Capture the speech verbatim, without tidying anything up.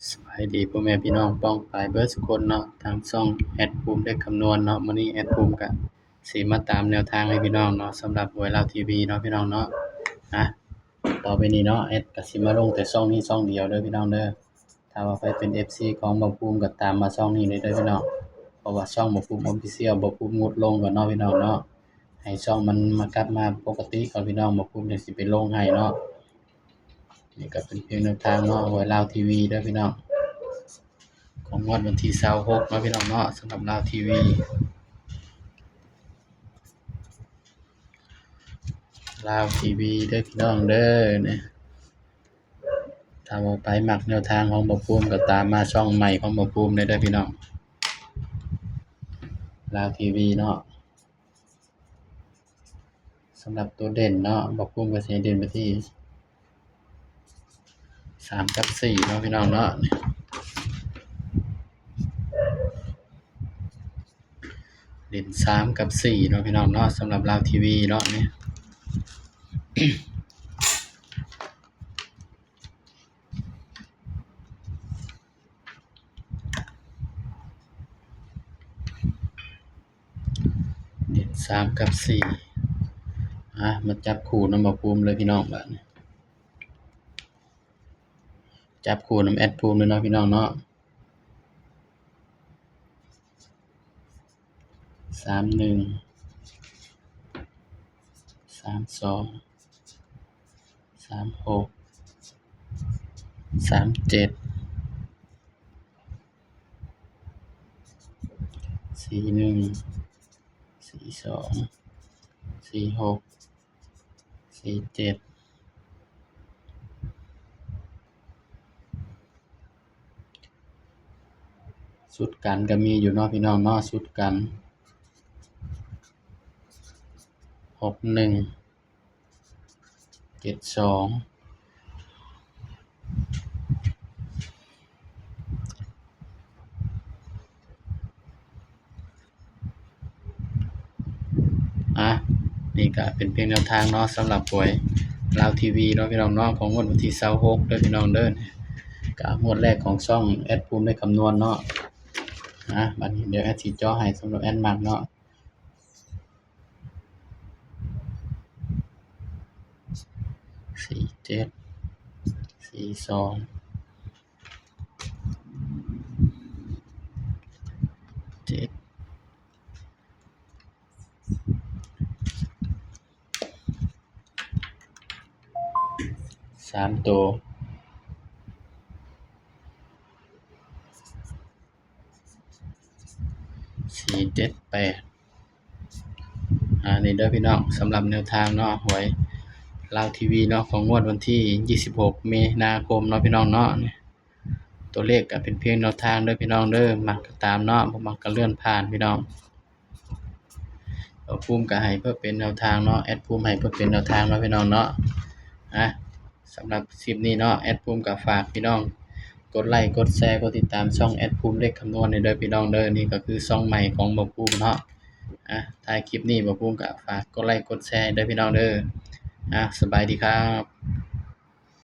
สบายดีพ่อแม่พี่น้องป้องปายเบิดสุคนเนาะ ทางช่องแอดภูมิเลขคำนวณเนาะ มื้อนี้แอดภูมิก็สิมาตามแนวทางให้พี่น้องเนาะ สำหรับหวยลาวทีวีเนาะพี่น้องเนาะ นะ ต่อไปนี้เนาะ แอดก็สิมาลงแต่ช่องนี้ช่องเดียวเด้อพี่น้องเด้อ ถ้าว่าใครเป็นเอฟซีของบ่าวภูมิก็ตามมาช่องนี้เลยเด้อพี่น้อง เพราะว่าช่องบ่าวภูมิออฟฟิเชียล บ่าวภูมิงดลงก่อนเนาะพี่น้องเนาะ ให้ช่องมันมากลับมาปกติก่อนพี่น้อง บ่าวภูมิจั่งสิไปลงให้เนาะ นี่ก็เป็นเพียงแนวทางเนาะ หวยลาวทีวีเด้อพี่น้อง ของงวดวันที่ยี่สิบหกเนาะพี่น้องเนาะ สำหรับลาวทีวี ลาวทีวีเด้อพี่น้องเด้อเนี่ย ถ้าว่าไปมักแนวทางของบ่าวภูมิก็ตามมาช่องใหม่ของบ่าวภูมิเลยเด้อพี่น้อง ลาวทีวีเนาะ สำหรับตัวเด่นเนาะ บ่าวภูมิก็สิให้เด่นไปที่ สามกับสี่เนาะพี่น้องเนาะ เด่นสามกับสี่เนาะพี่น้องเนาะ สำหรับลาวทีวีเนาะเนี่ย เด่นสามกับสี่ อ่ะ มาจับคู่นำบ่าวภูมิเลยพี่น้อง บาดนี้ จับคู่นำแอดภูมิเลยเนาะพี่น้องเนาะ สามหนึ่ง สามสอง สามหก สามเจ็ด สี่หนึ่ง สี่สอง สี่หก สี่เจ็ด ชุดกันก็มีอยู่เนาะพี่น้องเนาะ ชุดกัน หกหนึ่ง เจ็ดสอง อ่ะ นี่ก็เป็นเพียงแนวทางเนาะ สำหรับหวยลาวทีวีเนาะพี่น้องเนาะ ของงวดวันที่ยี่สิบหกเด้อพี่น้องเด้อ ก็งวดแรกของช่องแอดภูมิได้คำนวณเนาะ อ่ะ บัดนี้เดี๋ยวแอดสิเจาะให้สำหรับแอดมักเนาะ สี่เจ็ด สี่สอง เจ็ด สามตัว สี่เจ็ดแปด อ่า นี่เด้อพี่น้อง สำหรับแนวทางเนาะ หวยลาวทีวีเนาะ ของงวดวันที่ยี่สิบหกมีนาคมเนาะพี่น้องเนาะ ตัวเลขก็เป็นเพียงแนวทางเด้อพี่น้องเด้อ มักก็ตามเนาะ บ่มักก็เลื่อนผ่านพี่น้อง บ่าวภูมิก็ให้เพื่อเป็นแนวทางเนาะ แอดภูมิให้เพื่อเป็นแนวทางเนาะพี่น้องเนาะ อ่ะ สำหรับคลิปนี้เนาะ แอดภูมิก็ฝากพี่น้องกดไลค์กดแชร์กดติดตามช่องแอดภูมิเลขคำนวณเด้อพี่น้องเด้อ นี่ก็คือช่องใหม่ของบ่าวภูมิเนาะ อ่ะ ท้ายคลิปนี้บ่าวภูมิก็ฝากกดไลค์กดแชร์เด้อพี่น้องเด้อ อ่ะ สบายดีครับ